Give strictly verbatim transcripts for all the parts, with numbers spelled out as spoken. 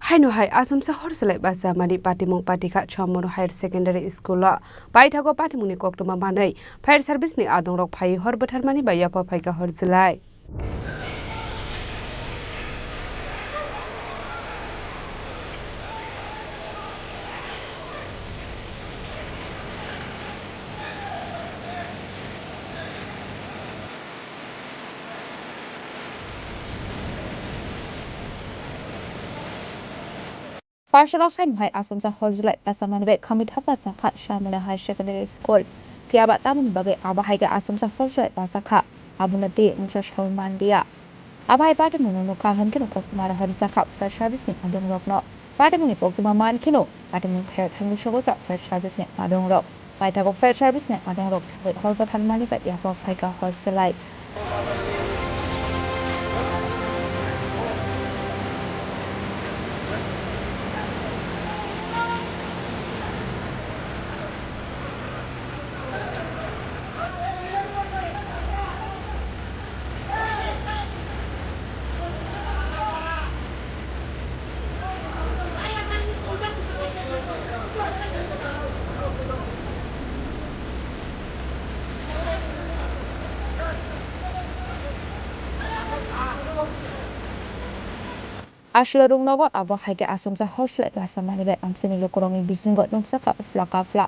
Haino hai asomsa hor swlai bachamani patimung patikha Chomoro Higher Secondary School o. Paithago patimungni koktwma manwi fire service ni adongrok phaiwi hor bwtharmani bai yapha phaikha hor swlai. First o khaino hai asomsa hor swlai bachamani bai khamwi thapla chakha Sharmila Higher Secondary School. Phiya ba tamoni bagwi abo hai khe asomsa hor swlai bachakha, abono tei mungsa saui manliya. Abo hai patimungno nukha hwn kheno koktwma rohorjakha fire service ni adongrokno. Patimungni koktwma man kheno patimung khayo thangwi sogwi kha fire service ni adongrok. Paithago fire service ni adongrok thangwi hor bwtharmani bai yapha phaikha hor swlai. Aswk rwngnogo abo hai khe asomsa hor swlai bachamani bai amchaini lukurokni bisingo nukjakha phla ka phla.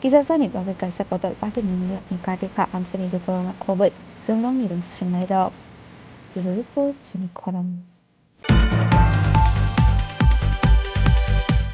Kisa jani bagwi kaisa kotor patimungni yakni kati kha amchaini lukurokno khobwi rwngnokni rwng swrwngnairok. Bureau Report, Chini Khorang.